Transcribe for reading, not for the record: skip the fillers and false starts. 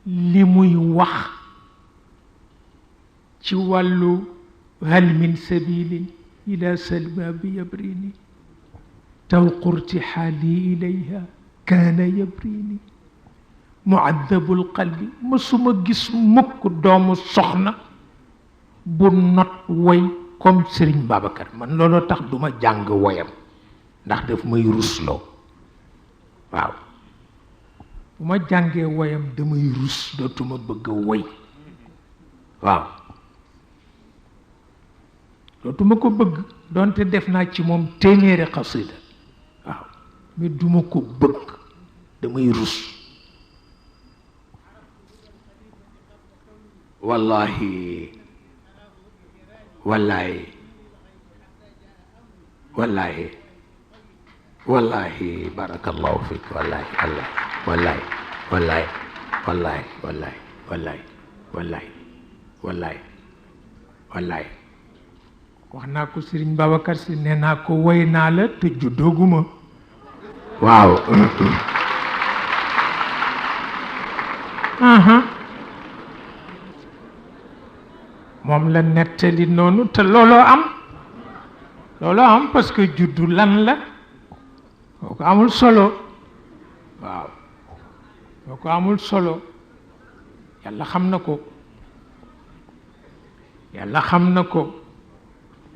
li muy wax ci wàllu hal min sabilin ila salma bi yabrini tawqu irtixaali ilayha kaana yabrini muaddabul qalbi mësuma gis mukk doomu soxna bu not woy comme Serigne Babacar man looloo tax duma jàng woyam ndax daf may rusloo waaw bu ma jàngee woyam damay rus dootuma bëgg a woy waaw dootuma ko bëgg donte def naa ci moom téeméeri xasida waaw mais duma ko bëgg damay rus wallahi wallahi wallahi wallahi barakallahu fik wallahi wallahi wallahi wallahi wallahi wallahi wallahi wallahi wallahi wax naa ko Serigne Babacar Si nee naa ko woy naa la te juddooguma waaw moom la nettali noonu te looloo am parce que juddu lan la boo ko amul solo waaw boo ko amul solo yàlla xam na ko